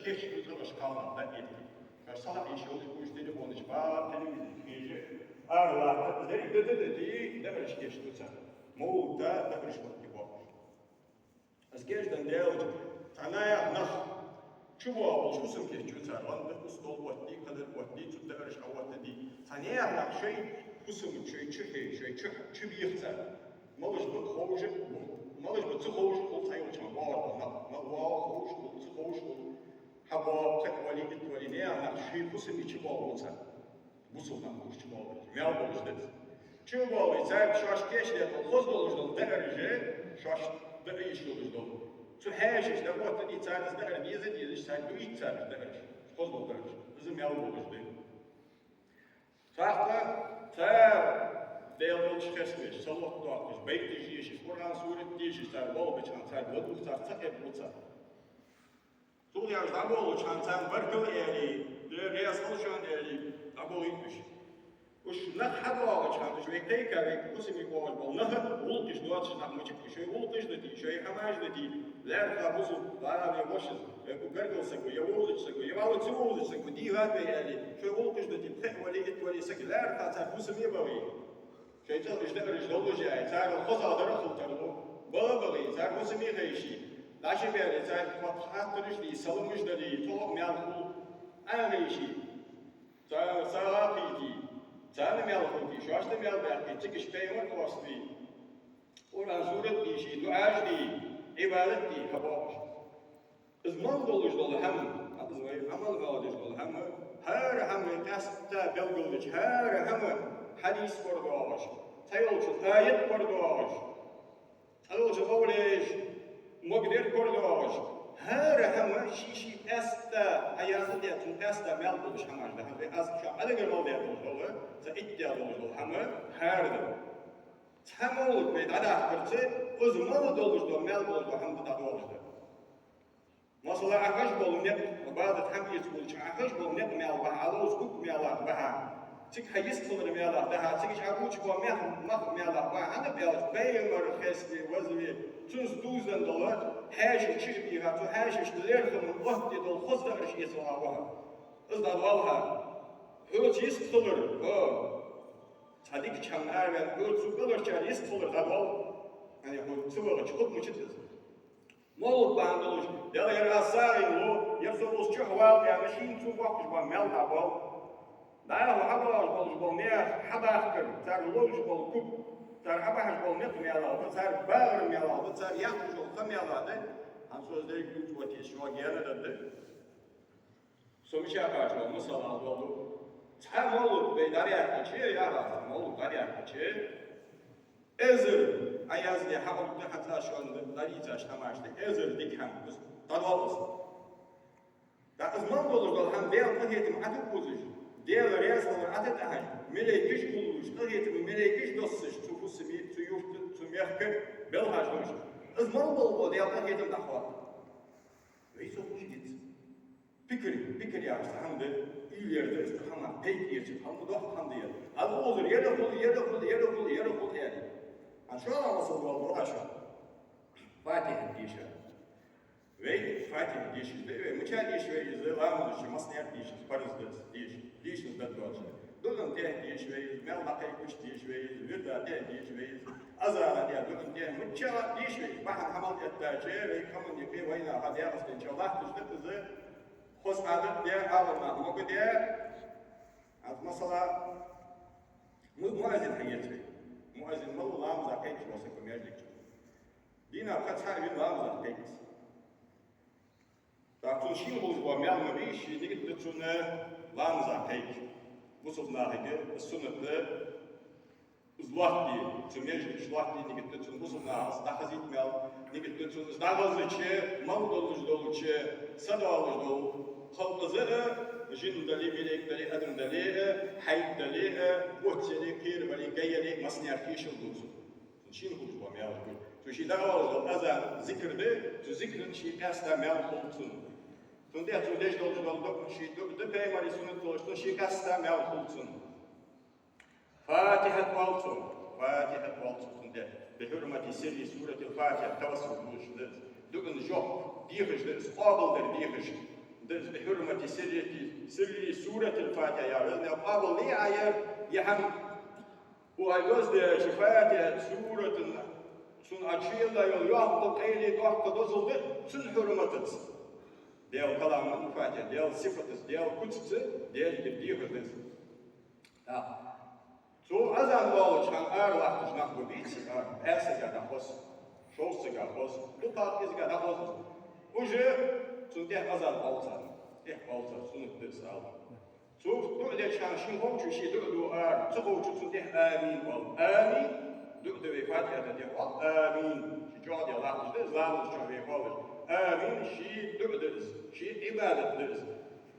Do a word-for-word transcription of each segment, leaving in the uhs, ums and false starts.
Кийчо цӀераш кхалнах дӀаэтта. Аш салаӀа йиш йолаш уж телефонаш ба, телевизор хьежа. Ара латта, деррига дата дати, даараш кийчду цар. Мовлат да, даараш оттаде бохуш. Аз кийчденна Даьла, цхьа наьха нах чубоагӀаш, фусам кийчду цар, гӀанда устол оттаде, кадар оттаде, цу даараш хьаоттаде. Цхьа наьха нах шоай фусам, шоай чу хе, шоай чу, чу бийх цар. Малаш ба ховш, малаш ба ца ховш, хул цхьайолча боагӀар нах, мала воагӀа ховш, хул ца ховш, хул. ХьабоагӀа, кхы вале, итт вале, наьха нах шоай фусаме чубоагӀа цар. Бусалба нах уж чубоагӀаш, маьл болаш да из. ЧубоагӀа цар шоаш кийчдаь дола, хоза долаш дола даараш, шоаш даа йиш йолаш дола. Цу хьаьшашта дӀаоттаде цар из даар деза, дезаш, цар дуйта цар из даараш, хоза дола даараш. Из маьл болаш да. ТӀаккха цар Даьла долча хеставеш, салот доаккхаш, байташ дешаш, Къуръан сурат дешаш, цар болх беча хана цар вадух, цар ца кхебу цар. Цул яж дӀаболалуча хана царна баркал аьле, Даьла раьза хилва шоана аьле, дӀаболийт уж. Уж нах хьадоагӀача хана, уж вай кхайка, вай фусаме боагӀаш бола нах, гӀулакхаш доацаш нах ма чаккхе, шоай гӀулакхаш дати, шоай хӀамаш дати, лаьрхӀа бусалба вале вошас, вай кху гаргара саго, е вовзача саго, е вале ца вовзача саго, дийгӀад вай аьле, шоай гӀулакхаш дати, пхиъ вале, итт вале саг лаьрхӀа цар фусаме багӀе. Шоай цӀагӀа уж даараш доллаш яй, царел хозагӀа дар хул тарлу. Бала багӀе, цар фусаме хайше. ДӀа ше баьле, царга хаттараш де, саламаш дале, цо маьл хул. Ӏа хайше. Цар сагӀа кхийте. Царна маьл хилийте, шоашта маьл баьккхе, цига уж пайхамар къоаставе. Къуръан сурат деше, дуӀаш де, Ӏибадат де, хьабоагӀаш. Из мел долаш дола хӀама, из вай Ӏамал хьадеш дола хӀама, хӀара хӀама къаьстта белгалдича, хӀара хӀама хьадис корадоагӀаш, цхьайолча аят корадоагӀаш, цхьайолча къовлеш могадер корадоагӀаш, хӀара хӀама ший-ший къаьстта, Ӏа яздаь, цун къаьстта маьл болаш хӀамаш да хӀанз вай аз шоана Ӏадагар мел даь долаш дола, цхьа итт даь долаш дола хӀама хӀара да. Цхьа мовлат вай дӀадаккхарца, из мел долаш дола, маьл болаш дола хӀама дӀадоагӀаш да. Масала, Ӏа хьажа бола никъ, Ӏибадат хӀама эца волча, Ӏа хьажа бола никъ маьл бахьа, Ӏа ловза куп маьлах бахьа, цига хьа йистхилар маьлах дахьа, цига Ӏа гуча бола мех, мах маьлах бахьа, хӀана аьлча пайхамар хеставе, вазве, цунца дувзаденна дола хьаьша чу бийха, цу хьаьшашта лерхӀам оттаде дола хоза даараш эца ваха ва хьо. Из дӀадоал хьа. Хьоца йистхилар, хьо цхьа дикача хӀаман араваьнна, хьоца цу кӀалхарчар йистхилар дӀадоал. ХӀана хьо ца вахача хӀама мичад из? Мовлат бахьан долаш, Даьла, ер аз сагӀийна ву, ер со вус чухь вала аьнна, шийна цо боккхаш бола маьл дӀабоал. ДӀахо хьабоагӀаш болаш бола наьха хьабахкар, цар ловзаш бола куп, цар хьабахьаш бола никъ маьлах да, цар багӀар маьлах да, цар яхаш йола ха маьлах да, хӀанз со из деррига дувца оттаде, шуга гаьна даргда. Со мича кхача вал, масала, аз доаладу. Цхьа мовлат вай дӀаяьккхача, яхар, мовлат дӀаяьккхача, эзар, Ӏа яздаь, хьаалда хьа цӀа шоана дӀадийцача хӀамашта эзар дика хӀама, из дӀадоал из. ТӀаккха из мел долаш дола хӀама Даьла къахетам Ӏа тӀабузаш, Даьла раьза хилар Ӏа тӀатӀахьажа, малейкаш гуллуш, къахетама малейкаш доссаш, цу фусаме, цу юрта, цу мехка белхаш долаш. Из мел долаш дола Даьла къахетам дӀахоатт. Вай цох уж диц. Пикр, пикр яхаш цхьа хӀама да, уйла яр да, из цу хӀамах кхайка эцаш, хӀама доккха хӀама да ер. Аз озар, ер хул, ер хул, ер хул, ер хул аьле. ХӀанз шоана масал доаладу аз шоана. Фатихьат деша. Вай Фатихьат дешаш да, вай мича деша вай из, ламаза чу массанена деша, парз да из деша, дешаш да доацаш. ДуӀан тӀехьа деша вай из, маьл дӀакхайкача деша вай из, вирда тӀехьа деша вай из, азана тӀехьа, дуӀан тӀехьа, мичча деша вай из. Бахьан хӀамал эттача, вай къаман юкъе вайнаха ДегӀастан чу латташ да из, хоза Ӏадат да, Ӏаламнаха могадаь. ХӀанз масала, му-, муаззин хьаэца вай. Муаззин мала ва? Ламаза кхайкаш вола саг ва маьждига чу. Дийнахьа кхы цхьа а вина ламаза кхайк из. ТӀаккха цунна шийна хулаш бола маьл ма бий, ший нигат да цунна ламаза кхайка. Бусалба нахага из суннат да, из лоаттаде, цу маьждига чу лоаттаде нигат да цунна, бусалба наха из дӀахазийта маьл нигат да цунна, из дӀахазача, мел долаш долча, са долаш дола халкъ из а, жин дале, малейк дале, адам дале а, хьайба дале а, боц яле, кхера вале, га яле, массанена тешал ду цунна. Шийна хулаш бола маьл. Цу ший дӀаоалаш дола азан зикр да, цу зикран ший къаьстта маьл хул цунна. Цун тӀехьа цо деш долаш дола дуӀа, ший дуӀа да, пайхамара суннат долаш, цун ший къаьстта маьл хул цунна. Фатихьат оал цо, Фатихьат оал цо цун тӀехьа. بحرمة سر سورة الفاتحة тавассул деш да из. ДуӀан жоп дехаш да из, къоабалдар дехаш. Из хьурмати сиррати, сирри суратил Фатихьа, я веза Даьла, къоабал де Ӏа ер, е хӀама. Укхаза деза да ши Фатихьа суратан, цун Ӏочуйола йола йоккха къайле, доккха дозал да, цун хьурматаца. Даьла калам Фатихьа, Даьла сифатаца, Даьла куцаца, Даьлагара дехар да из. ТӀаккха цо азан оалача хана ара латташ нах ба бийца, ара, пхьа сага дӀахоз, шовзткъа сага хоз, дукха кхы сага дӀахоз. Уже цунна тӀехьа азан оал цар, тӀехьа оал цар, суннат да из ала. Цо дуӀа деча хана шийна ховчо ший дуӀа ду ара, ца ховчо цунна тӀехьа амин оал. Амин. ДуӀа де вай Фатихьа тӀа тӀехьа оал амин. Ший чӀоагӀа де латташ да из, ламаза чу вай оалаш. Амин, ший дуӀа да из, ший Ӏибадат да из.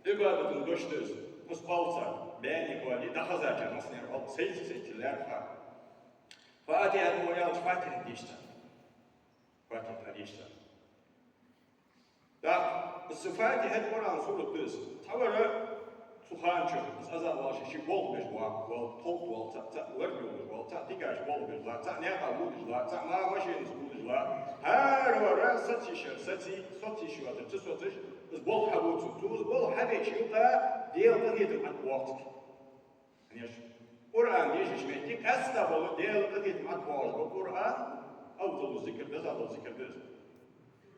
Ӏибадата дош да из. Из оал цар, баьнна оале, дӀахезачар массане оал, сайца-сайца лаьрхӀа. Фатихьа ду аьлча, Фатихьа дийша цар. Фатихьа дийша цар. ТӀаккха из Фатихьа Къуръан сурат да из. Цхьавар цу хана чу, из азан оалаш, ший болх беш ва, вал тховт вал, цхьа, цхьа лард йолаш вал, цхьа дикаш болх беш ва, цхьа наькъа лудаш ва, цхьа ма машенаца лудаш ва. ХӀара вар сацийшар саций, социйшар ца соцаш, из болх хьабу цо. Цо из болх хьабеча юкъа Даьла къахетам ӀотӀабоагӀа цунна. Конечно. Къуръан дешача метте къаьстта бола Даьла къахетам ӀотӀабоагӀаш бола Къуръан, афзалу зикр, дезагӀа дола зикр да из.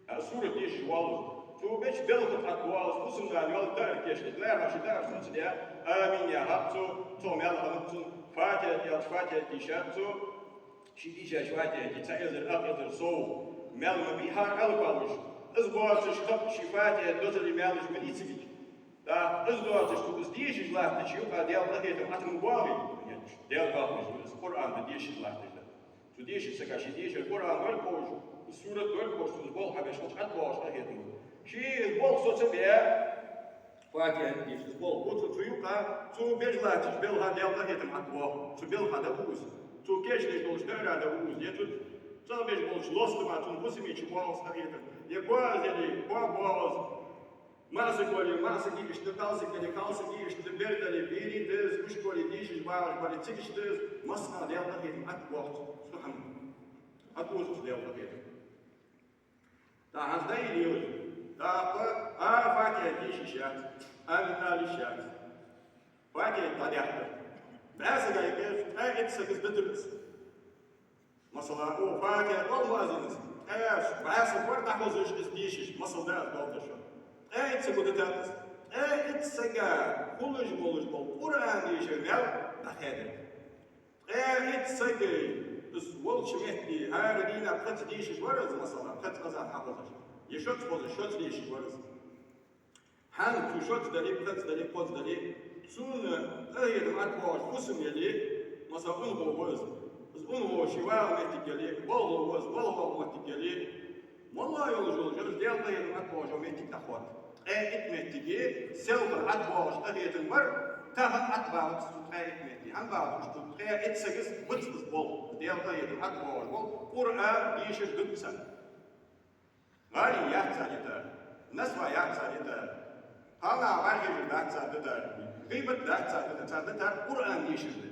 А сурат дешаш воалл из. Цо беча белха тӀатӀабоагӀа из, фусам-нана йолча даар кийчдаь, лаьрхӀа ший даар сацадаь, амин яхаб цо, цо маьл хиннаб цунна, Фатихьа аьлча, Фатихьа дийшад цо, ше дийшача Фатихьеи цхьа эзар, ах эзар сов маьл ма бий хӀара Ӏалапа луш. Из боацаш кхы ший Фатихьа дозалий маьлаш ма дий цига. ТӀаккха из доацаш цо из дешаш латтача юкъа Даьла къахетам ӀотӀа ма боагӀий, Даьла бахаш ва из, Къуръан да дешаш латташ да. Цу дешача сага ший дешар Къуръан вар кховш, из сурат вар кховш, цо из болх хьабеш хилча ӀотӀабоагӀаш къахетам ба. Ше из болх соцабе, Фатихьа дешаш из болх бу цо цу юкъа, цо беш латтача белха Даьла къахетам ӀотӀабоагӀа, цу белха дӀабу из. Цо кийчдеш долча даара дӀабу из, е цо цӀагӀа беш болча лостама, цун фусаме чубоагӀа из къахетам, е коа из яле, коа боагӀа из. Маьл саг вале, маьл сага иштта, кхалсаг вале, кхалсага иштта, бер дале, берий да из, гуш вале, дешаш багӀаш вале, цига иштта да из, массанахьа Даьла къахетам ӀотӀабоагӀа цо, цу хӀаман. ӀотӀабоагӀа цо Даьла къахетам. ТӀаккха хӀанз дӀайийла из. ТӀаккха а Фатихьа дешаш яц, амин ала йиш яц. Фатихьа дӀадаьккхар. БӀаь сага юкъе ткъаь итт саго из дитар из. Масала, укх Фатихьа оал муаззина, ткъаь бӀаь саг вар дӀахозаш из дешаш, масала да аз доаладеш. Ткъаь итт саго дитад из. Ткъаь итт сага хулаш болаш бола Къуръан дешар маьл дӀахаьдар. Ткъаь итт саг из волча метте, хӀара дийнахьа пхезза дешаш вар из, масала, пхезза азан хьахозаш, е шозза хозаш, шозза дешаш вар из. ХӀанз цо шозза дале, пхезза дале, кхозза дале, цунна къахетам ӀотӀабоагӀаш фусам яле, масала, унахо ва из. Из унахо ший вагӀа моттиг яле, болхло ва из, болх боагӀа моттиг яле, моллагӀа йолаш йола жо, Даьла къахетам ӀотӀабоагӀаш йола моттиг дӀахоад. Ткъаь итт моттиге селхан ӀотӀабоагӀаш къахетам бар, тахан ӀотӀабагӀац цо ткъаь итт метте. ХӀана бац цо ткъаь итт саго из, бац из болх, Даьла къахетам ӀотӀабоагӀаш бола Къуръан дешар дитар цар. ГӀарий яц цар дита, насвахь яц цар дита, хьалха бӀарахьежар дац цар дита, гӀийбат дац цар дита, цар дитар Къуръан дешар да.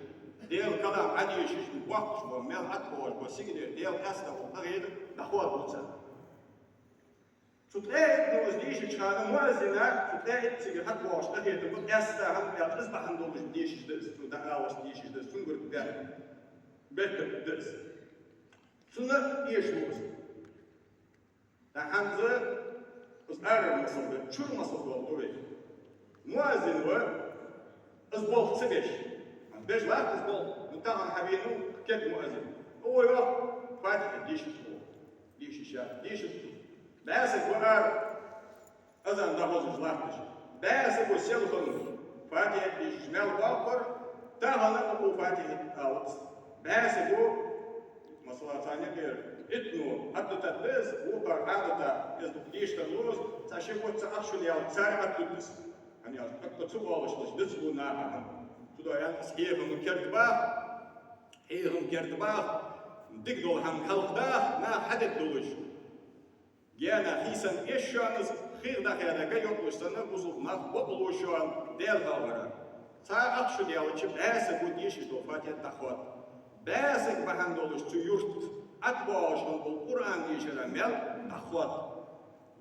Даьла калам Ӏодешаш, боккхаш бола, маьл ӀотӀабоагӀаш бола, сигалера Даьла къаьстта бола къахетам дӀахоадабу цар. Цу ткъаь иттаво из дийшача хана муаззина цу ткъаь итт сага хьатӀабоагӀаш къахетам ба, къаьстта хӀама аьлча, из бахьан долаш дешаш да из, цо дӀаалаш дешаш да из, цунгара бер-, бертаргда из. Цунна эшаво из. ТӀаккха хӀанз из арара масал да, чура масал доаладу вай. Муаззин ва из болх ца беш. Беш латт из болх, ну, тахан хьавенав керда муаззин. Укхо йоах, Фатихьа дешац цо. Дешаш яц, дешац цо. БӀаь саг ва ара, азан дӀахозаш латташ. БӀаь саго селхан Фатихьа дешаш маьл боаккхар, тахан а укхо Фатихьа алац. БӀаь саго, масала, царна юкъера иттано хьатӀадитад из, вокхар Ӏадатах из дукха дешаш лоз, цхьа ши-кхо ца ах шу лелац, цар хьатӀадут из. ХӀана аьлча, тӀаккха цу оалаш лиш дицлу наха хӀама. Цудухьа аьнна аз хьехам керда бах, хьехам керда бах, дика дола хӀама хьалха дах, наха хьадергдолаш. Гаьна хийсан эш шоана из, хих дӀахаьда га йокъалуш санна, бусалба нах бакълу шоана Даьла хьалхара. Цхьа ах шу лелача, бӀаь саго дешаш дола Фатихьа дӀахоад. БӀаь саг бахьан долаш цу юрта ӀотӀабоагӀаш хинна бола Къуръан дешара маьл дӀахоад.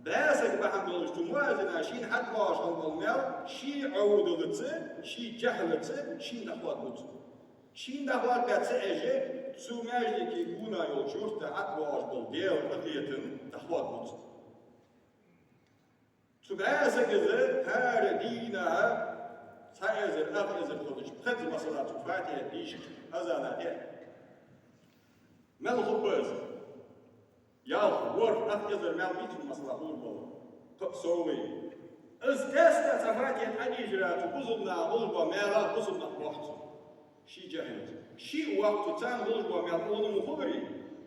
ДӀа саг бахьан долаш цу муаззина шийна хьатӀабоагӀаш хинна бола маьл ший Ӏовдалца, ший жахьалца шийна дӀахоадабу цо. Шийна дӀахоадабаь ца Ӏеш, цу маьждиге гуна йолча юрта хьатӀабоагӀаш бола Даьла къахетам дӀахоадабу цо. Цу бӀаь сага из хӀара дийнахьа цхьа эзар, ах эзар хилча, пхезза масала цу Фатихьат дийшача азана тӀа мел хургба из? Ялх, ворхӀ, ах эзар маьл бийцар масала хургбола, кхы а совгӀа. Из къаьстта цхьа Фатихьат Ӏодийшар цу бусалба наха хулаш бола маьл бусалба наха боаккх цо. Ший жахьалца. Ший воаккх цо, царна хулаш бола маьл къонах ма хуларий?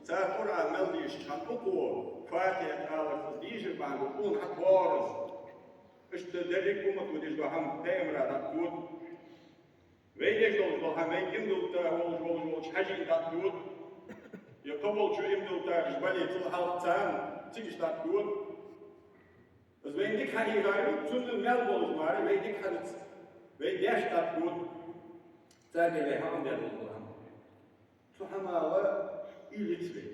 Цар Къуръан мел дийшача хана укхо Фатихьат аларца из дийшар бахьан долаш къонах хьатӀабоагӀар из. Иштта деррига уммато деш дола хӀама Пайхамара дӀатода. Вай деш долаш дола хӀама вайна иман дилларгдолаш волаш, волаш, волча хьажийна дӀатода. Е кхыболчо иман дилларгдолаш бале, цул хьалха царна, цига иштта дӀатода. Из вайна дика хьахьийхар, цунна мел болаш мара вай дика хьадац, вай деш дӀатода. Царга вай хьакъ ма дергдолаш дола хӀама. Цу хӀамах уйла йиц вай.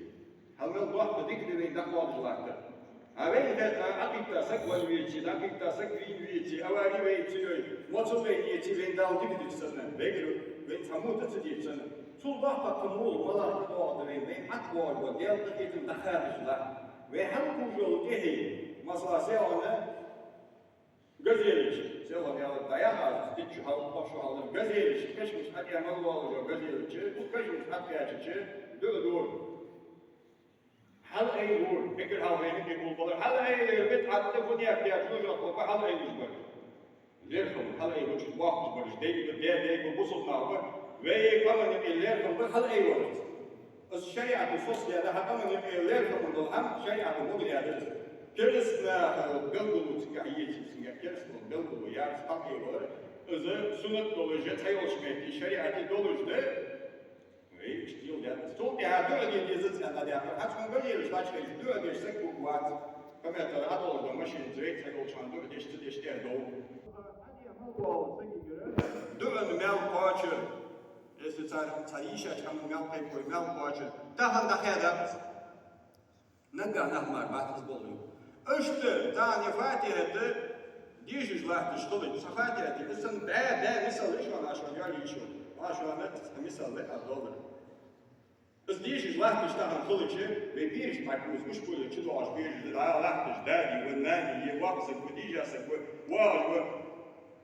Хьал мел доккха дика да вайна дӀакхоачаш латтар. А вайна тӀа Ӏокхийтта саг вала веце, дӀакхийтта саг вийна веце, авари вай ца йой, моцал вайна еце, вайна Дала дика дича санна, вайгара вайна цхьа мута ца дича санна. Цул доккха кхы мугӀал малагӀа да вайна, вайна хьатӀабоагӀаш бола Даьла къахетам дӀахадаш латт. Вай хьалкхувш йола тӀехье, масала, селхана газелача, селхан ялат дӀаяхьа аз, диччу хьал, кхошу хьал, газелача, кашамаш хьатӀа мел лоалаш йола газелача, кашамаш хьатӀакхаьчача, дуӀа дора. Хьалаайдора, эггара хьалха вайна юкъе гулбалар. Хьалаайдора, битӀа хьатта фунех беш, жожагӀате хьалаайдеш бар. ЛерхӀам хьалаайдеш, бохкаш бараш, дайга, даь, дайга, бусалба нах ба. Вай къаман юкъе лерхӀам ба хьалаайварца. Из шариӀато сосдаьд, хьа къаман юкъе лерхӀам дола хӀама шариӀато мугӀ даьд из. Кераста наха белгало цигахь еций, цигахь кераста белгало яц хьалаайвар. Из суннат долаш, цхьайолча метте шариӀате долаш да. Вай иштта йилдаьд. Цул тӀехьа дуӀа де деза цӀена дехар. Хьа цхьан галераш лачкъаеш дуӀа деш саг хургвац. Кхыметтел Ӏодолаш да машинаца вай цхьайолча хана дуӀа деш ца деш тӀера дов. ДуӀан маьл кхоачар. Если цар, цар йийшача хӀаман маьл кхайкхой, маьл кхоачар. Тахан дӀахаьдац. Наггахь нах мара бац из болх. Иштта тахан Фатихьат дийшаш латташ хилча, цхьа Фатихьат, из санна бӀаь, бӀаь мисал да шоана, аз шоана йоалаеш йола. Аз шоана цхьа мисал да аз доаллар. Из дийшаш латташ тахан хилча, вай бераш бӀаргагуз, гуш буйла чудоагӀаш бераш да, латташ, дади ва, нани я, воккха саг ва, дийша саг ва, воагӀаш ва.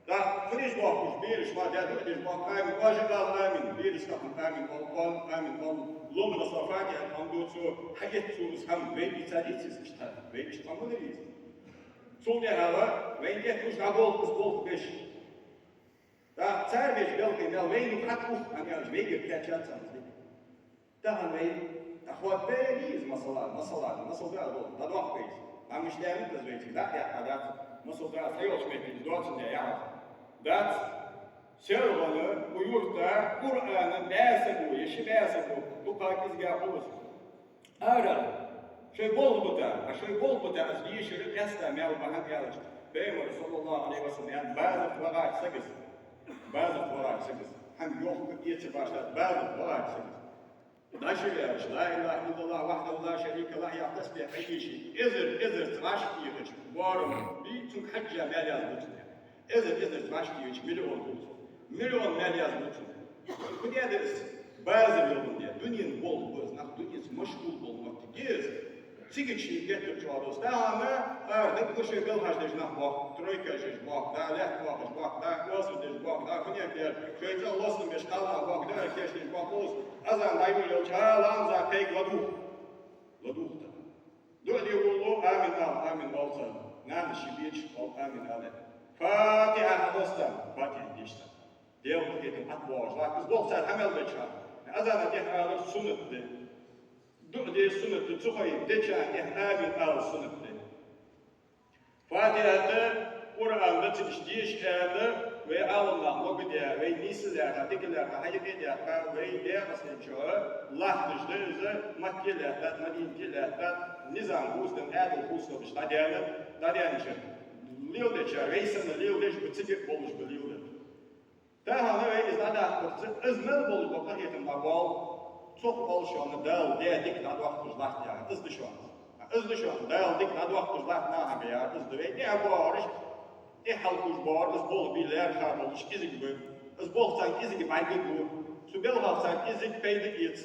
ТӀаккха фу деш боахкаш, бераш ма даь, дуӀа деш боахк, амин, оаш а ала амин, бераш тахан амин оал, оал, амин оал, ломма со Фатихьат хӀама ду цо, хьаэц цо из хӀама, вай дийца дийцис иштта, вай иштта хӀама ма дийца. Цул тӀехьагӀа вайна тӀехьа уж дӀаболх, из болх беш. ТӀаккха цар беш белхий мел вайна юха хьатӀаух, хӀана аьлча вайгара кхаьчад царна из дика. Тахан вай дӀахоадабе деза, масала, масала, масала да а дола, дӀадоаккх вай из. Амма мишта даьннад из вайцига, дӀа а даьккха дац, масала да, цхьайолча метте из доацандаь яхьа дац. Селхана, укх юрта Къуръан бӀаь саго, е ши бӀаь саго, дукха кӀезига хул из. Ара, шоай болх бу тӀа, а шоай болх бу тӀа из дийшар къаьстта маьл ба, хӀана аьлча Пайхамара, саллаллахӀу Ӏалайхи ва саллам, аьннад: базар тӀа вагӀача сага из, базар тӀа вагӀача сага из, хӀама йохка эца башта, базар тӀа вагӀача сага из. ДӀачуваьлча, لا إله إلا الله وحده لا شريك له яха тасбихь хьадийшача, эзар, эзарза вӀашагӀтехача, боарам бий, цунга хьежжа маьл язбу цунна. Эзар, эзарза вӀашагӀтехача, миллион хул цунна. Миллион маьл язбу цунна. Фу даьд из? Базар йоландаь, дунен болх ба из, нах дуненца машгӀул бола моттиг я из. Цига чу геттара чӀоагӀа доз. Тахан ара даггара шоай белхаш деш нах боахк, тройкаш еш боахк, да лаьтта боахаш боахк, да кӀоазув деш боахк, да фунех деш, шоай цӀагӀа лостам беш кхалнах боахк, да кеш деш боахк, укхаза азан дӀайолаелча, хьа ламаза кхайка ладувгӀ. ЛадувгӀ тахан. ДуӀа де волавелар, амин ала, амин оал царна. Нанас ший бецашка оал, амин ала. Фатихьа хьалоаца, Фатихьа дешаш. Даьла къахетам хьатӀабоагӀаш латт из болх цар хьа мел деча хана. Азана тӀехьа алар суннат да. ДуӀа де суннат да, цу хана деча тӀехьа амин ала суннат да. Фатихьат Къуръан да, цига деша аьнна, вай Ӏаламнах могадаь, вай нийсса лаьрхӀа, дика лаьрхӀа, хьаюкъе даьккха, вай Даькъасен чу латташ да из, Макке лаьттад, Мадинате лаьттад, низам хувцаденна, Ӏаьдал хувцаденна дӀадаьннад, дӀадаьннача леладечар, вай санна леладеш ба, цига болаш ба леладеш. Тахан вай из дӀадаккхарца, из мел болаш бола къахетам дӀабоал, цох оал шоана Дала даь дика дӀадоаккхаш латт яхар, из да шоана. Из да шоана Дала дика дӀадоаккхаш латт наха бе яр, из да вай тӀехьа боагӀараш, тӀехьа хьалкхувш боагӀар, из болх бе лаьрхӀа болаш кӀезига ба. Из болх царна кӀезига бӀаргагу. Цу балхах царна кӀезига пайда эц.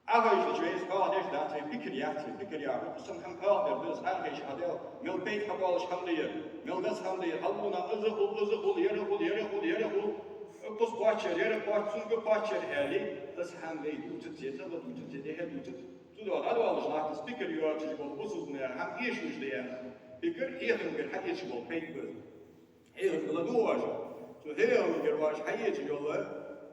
Ӏохайшача вай из хьоахадеш дац, вай пикр яц, вай пикр яр. Укх санна хӀама хьоахадер да из, Ӏохайша хьадел, мел пайда хьабоалаш хӀама да ер, мел дац хӀама да ер, хьалвуна из а хул, из а хул, ер а хул, ер а хул, ер а хул, ер а хул. Укхаза кхоачар, ер а кхоач, цунга кхоачар аьле, из хӀама вай дувцац, цецагӀа дувцац, цедехьа дувцац. Цудухьа дӀадоалаш латт из, пикр йоацаш бола бусалба наьха хӀама эшаш да аьнна. Пикр хьехамгара хьаэцаш бола пайда ба из. Хьехамга ладувгӀаш. Цу хьехамгара оаш хьаэцаш йола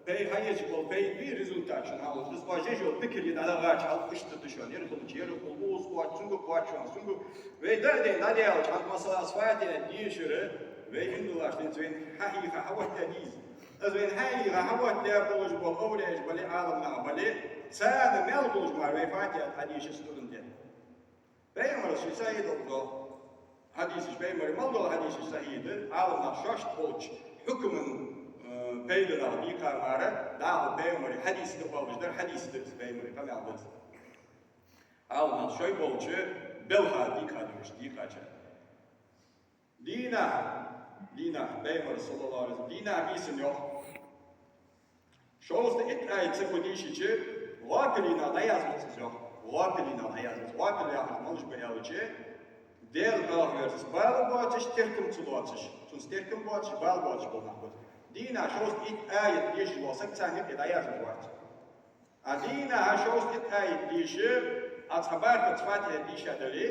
пай-, хьаэцаш бола пайда бе результат шоана хьалуш. Из оаш еш йола пикр е дӀадахача хьалха иштта да шоана. Ер хилча, ер хул, укхаза кхоач, цунга кхоач шоана, цунга. Вай даь-даь дӀадаьлча, хӀанз масала из Фатихьат дешар, вай индулаш денца вайна хьахьийха хьаоттадаь деза. Из вайна хьахьийха хьаоттадаь болаш бола овлияаш бале, Ӏаламнах бале, царна мел хулаш мара вай Фатихьат хьадешац Къуръан тӀа. Пайхамара ший сахьихь дола хьадисаш, пайхамара мел дола хьадисаш сахьихь да, Ӏаламнах шоашта болча хьукман, э, пайданах дийкъа мара, дӀахо пайхамара хьадис да оалаш дар, хьадис да из, пайхамара къамаьл да из. Ӏаламнах шоай болча балхах дийкъа да уж, дийкъача. Дийнахьа, дийнахьа, пайхамара, саллаллахӀу Ӏалайхи ва саллам, дийнахьа бийсан йоах. Шовзткъа итт аят ца гу дийшача, ГӀафилинах дӀаязвац из йоах. ГӀафилинах дӀаязвац. ГӀафил яхар малаш ба аьлча, Даьла хьоахаварца бала боацаш, теркам ца лоацаш. Цунца теркам боацаш, бала боацаш бола нах ба уж. Дийнахьа шовзткъа итт аят дешаш вола саг царна юкъе дӀаязвац. А дийнахьа шовзткъа итт аят деша, а цхьа бархӀазза Фатихьат дийша дале,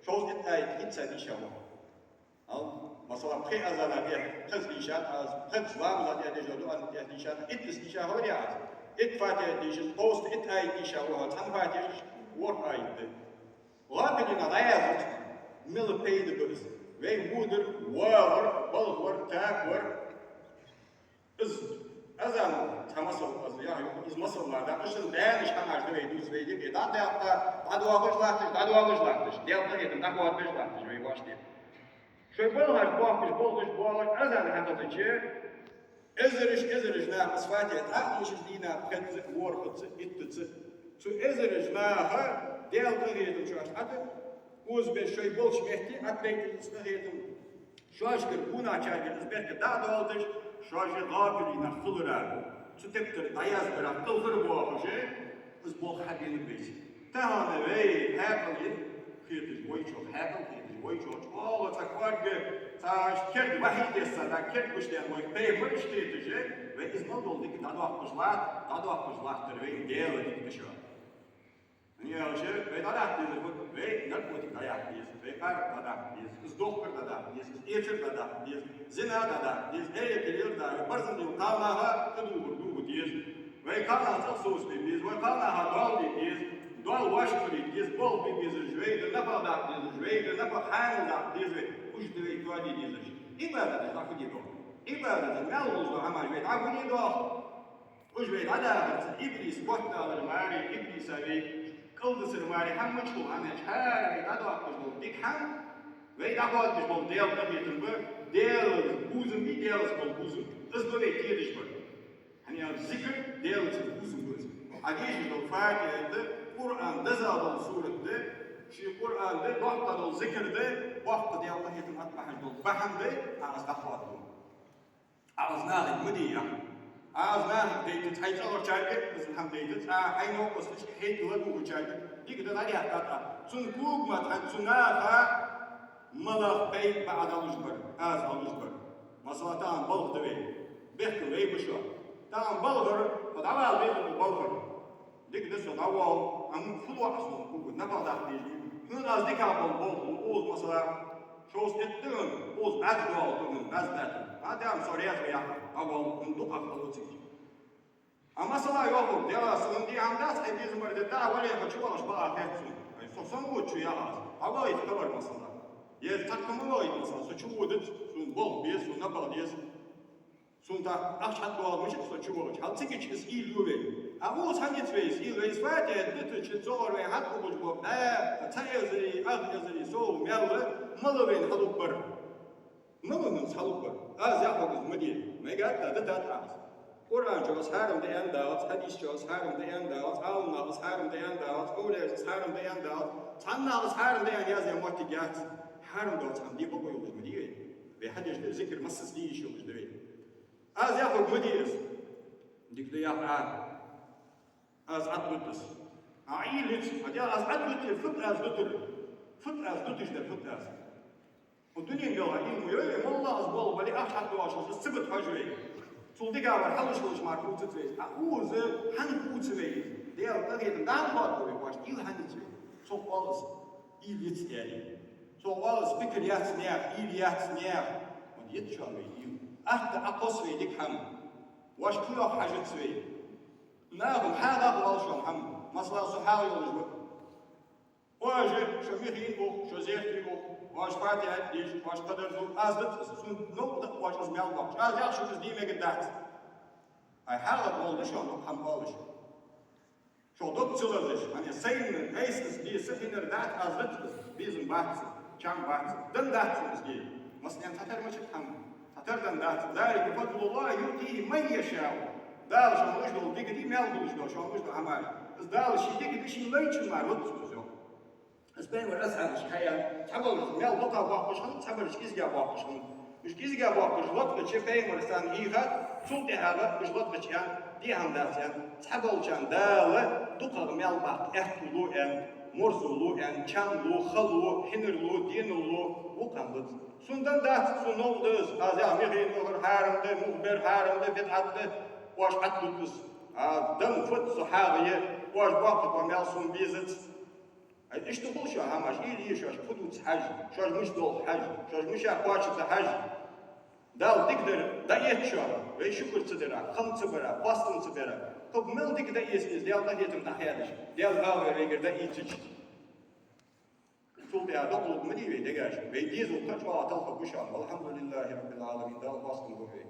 шовзткъа итт аят хӀинца дийша ва. Ал, масала, пхи азана тӀа кхазза дийшад аз, пхезза ламаза тӀа деш дола дуӀа тӀа дийшад, иттазза дийша хилар аз. Итт Фатихьат дийшача, кховзткъа итт аят дийша ва, цхьан Фатихьат ворхӀ аят да. ГӀафилинах дӀаязвац, мел пайда ба из. Вай вудар, воагӀар, балхавар, такавар. Из азан цхьа масал, аз яхар, из масал мара да, уж санна даьннаш хӀамаш да вай дувца, вай дика дӀадаьккха, дӀадоахаш латташ, дӀадоахаш латташ, Даьла къахетам дӀакхоачаш латташ вай воашта. Шоай балхаш боахкаш, болхаш боагӀаш, азан хьахезача, эзараш, эзараш наха из Фатихьат дӀадешаш дийнахьа пхезза, ворхӀазза, иттазза. Цу эзараш наха Даьла къахетам шоашта Ӏода, озабеш шоай болча метте Ӏодайталда из къахетам. Шоашкара гонахьаргара из беркат дӀа а доалийташ, шоаш гӀафилинах хиларах, цу тептара дӀаяздарах кхалхар боахаш, из болх хьабена беза. Тахан вай хьаькъал я хеташ вайчох, хьаькъал хеташ вайчох, чӀоагӀа цхьа кӀоарга, цхьа керда вахьи тесса, да керда гуш ден вай пайхамар иштта хеташ, вай из мел дола дика дӀадоаккхаш латт, дӀадоаккхаш латтар вайна Даьла дика да шоана. ХӀана аьлча, вай дӀадаккха дезар фуд? Вай наркотик дӀаяккха деза, вай къаракъ дӀадаккха деза, из дохкар дӀадаккха деза, из эчар дӀадаккха деза, зина дӀадаккха деза, эри килер да, вай барзан дил кхалнаха тӀадувхар дувха деза. Вай кхалнаха цӀагӀа совцабе беза, вай кхалнаха доал де деза, доал воашта хилийта деза, болх бе безараш вай да, напагӀа даккха дезараш вай да, напагӀа хьанал даккха деза вай, уж да вай тоаде дезараш. Ӏибадаташ дӀа фу де доагӀа? Ӏибадаташ, маьл хулаш дола хӀамаш вай дӀа фу де доагӀа? Уж вай дӀадахарца, иблис, ботталар маре, иблиса вай кӀалдисар маре, хӀама мичахьа хӀама яц, хӀара вай дӀадоаккхаш дола дика хӀама, вай дӀахоадабеш бола Даьла къахетам ба, Даьла бувзам бий, Даьлаца бола бувзам. Из ба вай тедаш бар. ХӀана аьлча зикр Даьлаца бувзам ба из. Ӏа дешаш дола Фатихьат да, Къуръан деза дола сурат да, ший Къуръан да, доккха дола зикр да, боккха Даьла къахетам атта бахьаш дола бахьан да, Ӏа из дӀахоадабу. Ӏа из нахага ма де яхар. Ӏа из нахага дайтац, хьай цӀагӀарчарга из хӀама дайтац, Ӏа хьай новкъосташка, хьайга ладувгӀачарга. Дика да дӀадаьккхад Ӏа. Цун кога ма тхьан, цу наха малагӀа пайда ба Ӏа дӀалуш бар, аз дӀалуш бар. Масала, тахан балха да вай. Бехкам вай ба шоана. Тахан балхара, хьо дӀавала веза укх балхара. Дика да со дӀавоал, амма фу лоӀа сона кога, напагӀа даккха деза. ХӀана аз дика бола болх лу, укхаза, масала, шовзткъа итт да, укхаза бӀаьзза доагӀа да, бӀаьзза дац. ХӀаьта а со раьза ва яхар, дӀавоал, хӀана дукха хало цига. А масала, йоах, Даьла, сона дий хӀама дац, ай безам бар де, дӀа вале, хьо чу валаш бакъахьа хет сона. Ай, со сона вода чу яхаш. ДӀавалийта хабар, масала. Е цхьаккха ма валийта, масала, со чу водац, сона болх беза, сона напагӀа деза. Сона тӀаккха ахча хьатӀадоагӀа мичахьа со чу вахача, хьал цига чу из уйла ю вай. А укхаза хӀана ца вай из уйла? Вай из Фатихьат дитача, цогӀар вай хьатӀакхувлаш бола бӀаь, цхьа эзари, ах эзари сов мел, мала вайна хьалургбар. Мала вайна хьалургбар. Аз яхар из ма де. Мегаргда, дитад аз. Къуръан чу из хьарам да аьнна доагӀац, хьадис чу из хьарам да аьнна доагӀац, Ӏаламнаха из хьарам да аьнна доагӀац, овлияаша из хьарам да аьнна доагӀац, цхьаннахьа из хьарам да аьнна язъяь моттиг яц. Хьарам доаца хӀама де бокъо йолаш ма дий вай. Вай хьадеш да зикр, массаза де йиш йолаш да вай. Аз яхар ма дий из. Дика да яха Ӏа. Аз Ӏаддут из. Ӏа уйла йиц, Ӏа де, аз Ӏаддут из, фуд аз дутар? Фуд аз дуташ дар, фуд аз? Укх дунен белгӀа илма йой, моллагӀа из болх бале, ахча хьатӀадоагӀаш, из ца бита хьожа вай. Цул дикагӀвар хьалуш хилча мара хувцац вай из. Ӏа укхаза хӀана хувц вай из? Даьла къахетам, Дала хоадабу вай, вайна уйла хӀана йиц вай? Цо оал из, уйла йиц аьле. Цо оал из, пикр яц наьха, уйла яц наьха. Ма йиц шоана вай уйла. Атта Ӏокхосс вай дика хӀама. Вайна кхы йоах хьажац вай. Наха хьагӀах оал шоана хӀама. Масала, со хьагӀ йолаш ва. Оаш шо михийна ух, шо зехкий ух, оаш фатихьат деш, оаш кхыдар ду, аз дац из, сона новкъа да оаш из маьл боаккхаш. Аз яхар шуга из де мегаргдац. Ай, хьагӀ да, гӀолла да шоана хӀама оалаш. Шо дог ца лазаш, хӀана, сайна айса из де са хиннар дац, аз дац из, безам бац, чам бац, дан дац из де. Масала, цхьатарра мичад хӀама? Цхьатарра дан дац. ذلك فضل الله يؤتيه من يشاء. Дала шоана луш дола дика дий, маьл хулаш дола, шоана луш дола хӀамаш. Из Дала ший дика да, шийна лайначунна мара луц из, йоах. Из пайхамара асхьабаш хьаяьннай, цхьабараш маьл дукха боаккхаш хиннаб, цхьабараш кӀезига боаккхаш хиннаб. Уж кӀезига боаккхаш латкъача пайхамара царна хьийхад, цул тӀехьагӀа уж латкъача аьннад, де хӀама дац аьннад, цхьаболчарна Дала дукхагӀа маьл баккха аьттув лу аьннад, морзо лу аьннад, чам лу, ха лу, хьинар лу, денал лу, вокхар лац. Сона дан дац, сона новкъа да из, аз яхар михийна ухар хьарам да, мух бер хьарам да, бидӀат да, оаш Ӏаддут из. А дан фуд, со хьагӀ я, оаш боаккхаргбола маьл сона безац. Ай, иштта хул шоана хӀамаш, уйла е шоаш фу дувц хьажа, шоаш мича долх хьажа, шоаш мича кхоачаргда хьажа. Дала дикадар дӀаэц шоана, вай шукр ца дара, хам ца бара, постам ца бара. Кхы мел дика дӀаэцар из, Даьла къахетам дӀахаьдача, Даьла гӀалгӀай вайгара дӀаийцача. Цул тӀехьагӀа докъалургма дий вай дегаш, вай дезал кхы чӀоагӀа талхаргва шоана. والحمد لله رب العالمين, Дала хоастам болба вай.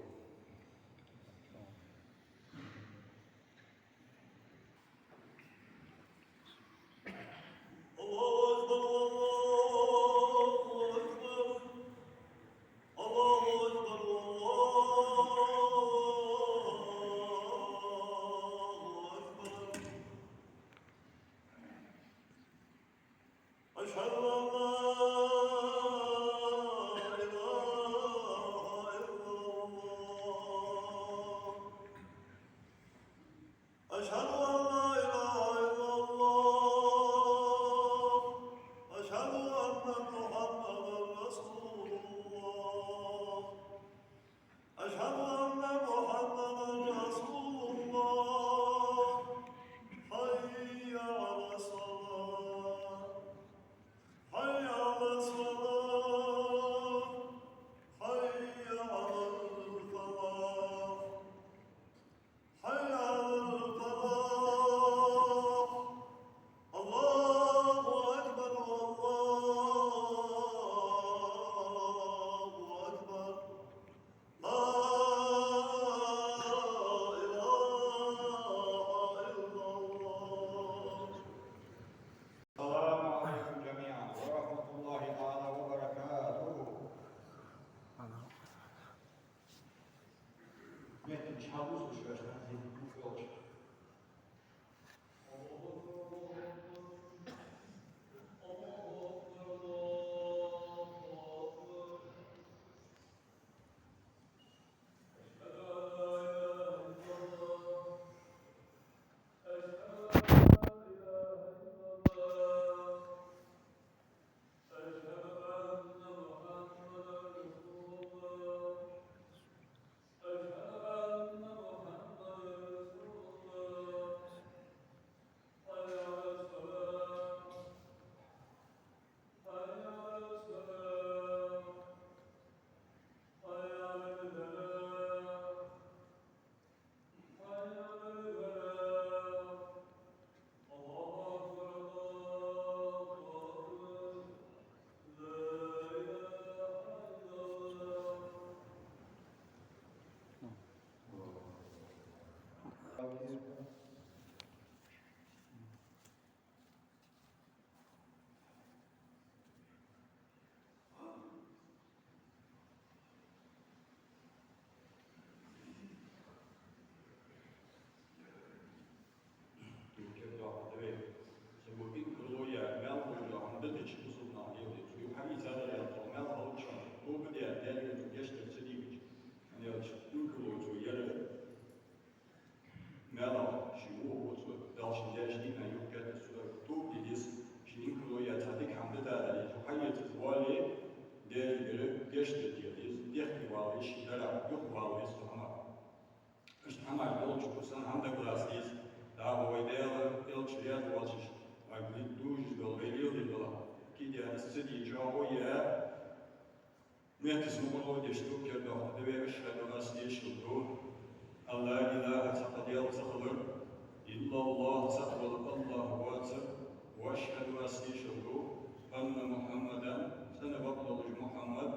الله أكبر، الله أكبر، الله أكبر، الله أكبر. أشهد أن لا إله إلا الله. أشهد أن لا إله إلا الله. أشهد أن محمدا رسول الله. أشهد أن محمدا رسول الله. حي على الصلاة. حي على الصلاة. حي على الفلاح. حي على الفلاح. الله أكبر، الله أكبر. لا إله إلا الله. السلام عليكم جميعا ورحمة الله تعالى وبركاته. أشهد أن محمدا رسول الله. أشهد أن محمدا Гешт де деза, дехке вала веза, ший дарах юхавала веза цу хӀамах. Иштта хӀамаш долча, цу санна хӀама дагалаца деза. ДӀахо вай Даьла Элча раьза воацаш, вай дужаш дола, вай леладеш дола кхы а из ца де чӀоагӀо я. Меттаца мукъарло деш ду, кердох да вай: أشهد, аз тешал ду, أن لا إله, цхьаккха Даьла ца хилар, إلا الله, цаӀ вола АллахӀ воацар, وأشهد, аз тешал ду, أن محمدا, цӀена бакъдолаш Мухьаммад,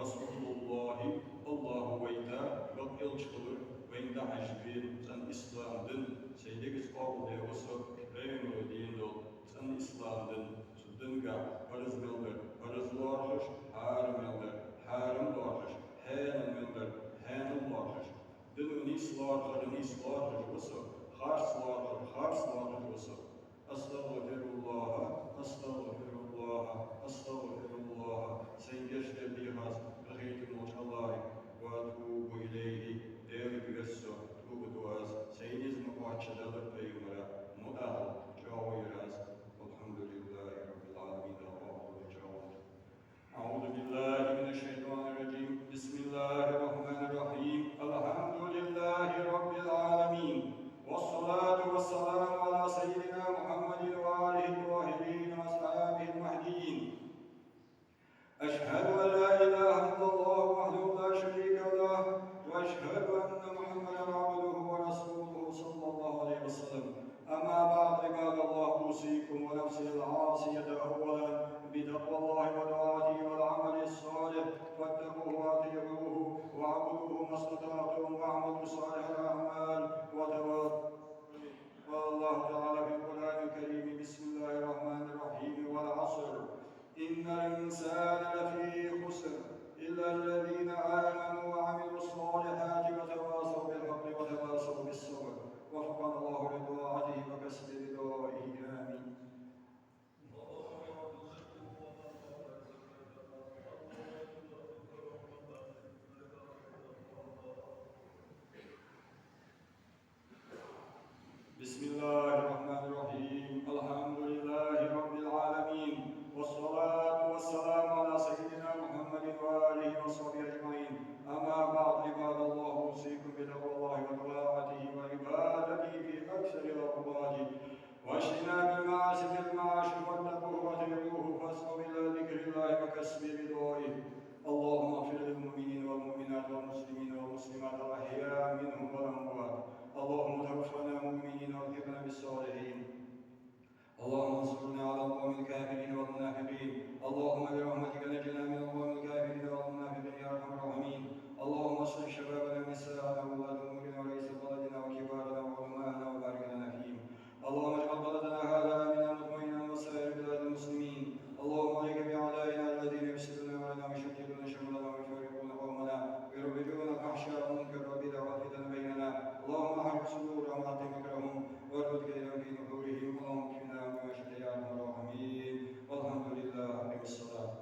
رسول الله, АллахӀа вайта бакъ элча хилар вайна дӀахьежа вена цӀена ислам дин, сай дегаца къоабалдаь ва со, пайхамара денна дола цӀена ислам дин. Цу динагахь параз мел дар параз лоархӀаш, хьарам мел дар хьарам лоархӀаш, хьанал мел дар хьанал лоархӀаш, дино нийса лоархӀар нийса лоархӀаш ва со, харц лоархӀар харц лоархӀаш ва со. أستغفر الله، أستغفر الله، أستغفر الله. Сайна гешт дар деха аз къахетам болча АллахӀага. وأتوب إليه, Даьлага верз со, тоба ду аз, сай низ ма кхоачча Даьлага, пайхамарага мутӀахьа чӀоагӀо яр аз. والحمد لله رب العالمين. АллахӀ чӀоагӀо. أعوذ بالله من الشيطان الرجيم. بسم الله الرحمن الرحيم. الحمد لله رب العالمين. والصلاة والسلام على سيدنا محمد وآله الطاهرين وأصحابه المهديين. أشهد أن لا إله إلا الله وحده لا شريك له، وأشهد أن محمدا عبده ورسوله صلى الله عليه وسلم. أما بعد، عباد الله، أوصيكم ونفسي العاصية أولا بتقوى الله وطاعته والعمل الصالح، فاتقوه وأطيعوه واعبدوه ما استطعتم واعملوا صالح الأعمال وتواصوا. قال الله تعالى في القرآن الكريم: بسم الله الرحمن الرحيم، والعصر، إن الإنسان لفي خسر، إلا الذين آمنوا وعملوا الصالحات وتواصوا بالحق وتواصوا بالصبر. وفقنا الله لطاعته وكسب رضائه. آمين. بسم الله الرحمن الرحيم. الحمد لله رب العالمين. والصلاة والسلام على سيدنا محمد وآله وصحبه أجمعين. أما بعد، عباد الله، أوصيكم بتقوى الله وطاعته وعبادته في أكثر الأوقات، واجتناب المعاصي في المعاش، واتقوه وأطيعوه، فاسعوا إلى ذكر الله وكسب رضائه. اللهم اغفر للمؤمنين والمؤمنات والمسلمين والمسلمات الأحياء منهم والأموات. اللهم توفنا مؤمنين وألحقنا بالصالحين. اللهم انصرنا على القوم الكافرين والمنافقين. اللهم برحمتك نجنا من القوم الكافرين والمنافقين يا أرحم الراحمين. اللهم اصلح شبابنا ونساءنا وولاة أمورنا ورئيس بلدنا وكبارنا وعلماءنا وبارك لنا فيهم. اللهم اجعل بلدنا هذا آمنا مطمئنا وسائر بلاد المسلمين. اللهم عليك بأعدائنا الذين يفسدون أمرنا ويشتتون شملنا ويفرقون قومنا ويروجون الفحشاء والمنكر والبدع والفتن بيننا. اللهم احرق صدورهم وأبطل مكرهم واردد كيدهم في نحورهم. اللهم اكفنا بما شئت يا أرحم الراحمين. والحمد لله. أقم الصلاة.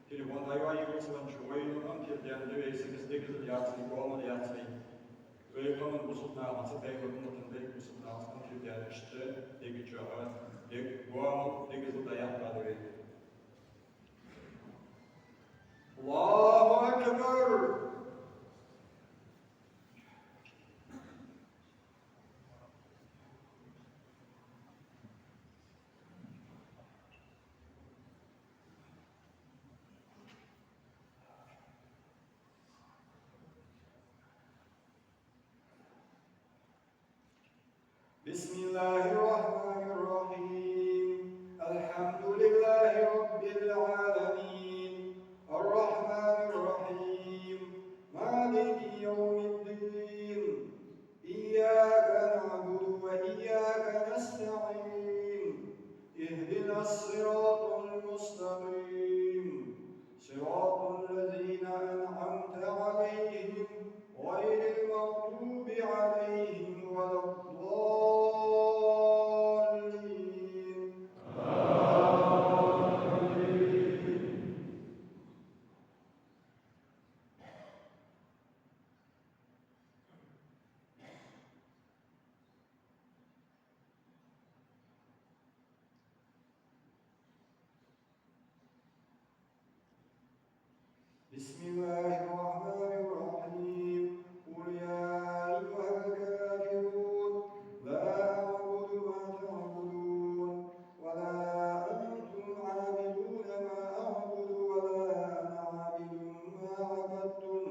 Телефон дӀайоагӀа йигӀуцван чу вайна ам тир даьнна деве, сагас дегаза яцай, гоамал яцай. Вай къаман бусалба нахаца, вай умматан вай бусалба нахаца ам тир даьнна иштта дега чӀоагӀа, дег гоамал, дегазал дӀаяккха деве. الله أكبر. بسم الله الرحمن الرحيم. الحمد لله رب العالمين. الرحمن الرحيم. مالك يوم الدين. إياك نعبد وإياك نستعين. اهدنا الصراط المستقيم. صراط الذين أنعمت عليهم بسم الله الرحمن الرحيم. قل يا أيها الكافرون، لا أعبد ما تعبدون، ولا أنتم عابدون ما أعبد، ولا أنا عابد ما عبدتم،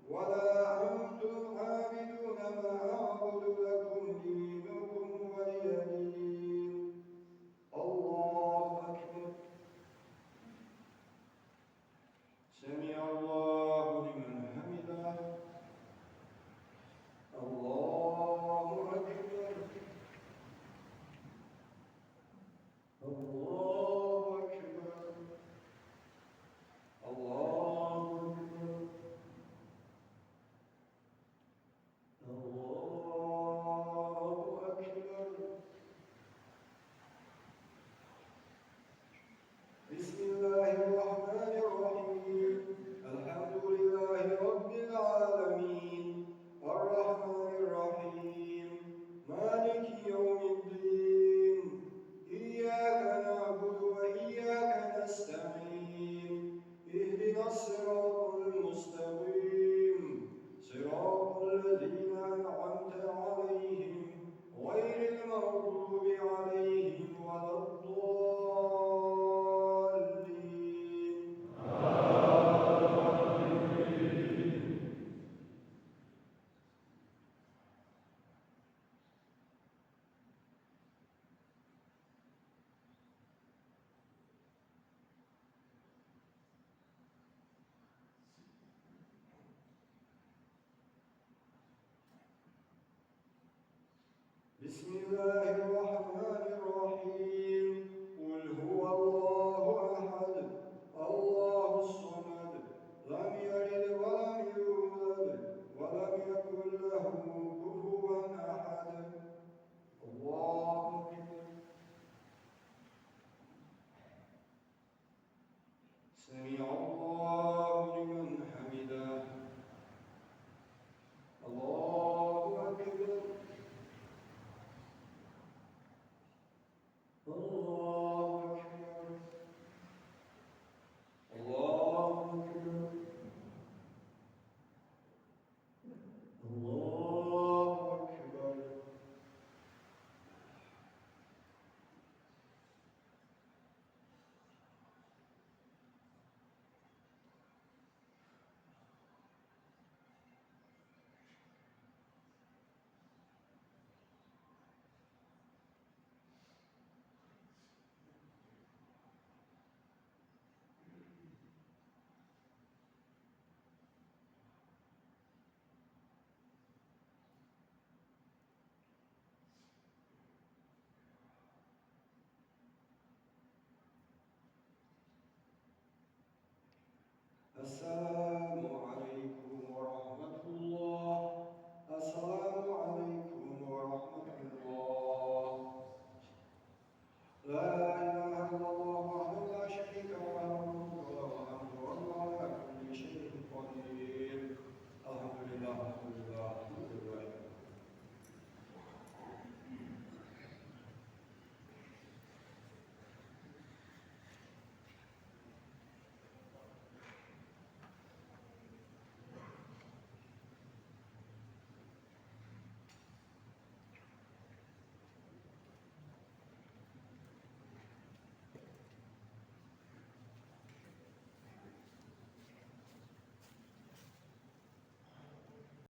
ولا أنتم عابدون ما أعبد، لكم دينكم ولي دين. الله أكبر. سمع الله لمن حمده. الله أكبر. الله أكبر. الله أكبر. الله أكبر. بسم الله الرحمن الرحيم. الحمد لله رب العالمين. الرحمن الرحيم. مالك يوم الدين. إياك نعبد وإياك نستعين. اهدنا الصراط المستقيم. صراط الذين أنعمت عليهم غير المغضوب عليهم ولا الضالين. بسم الله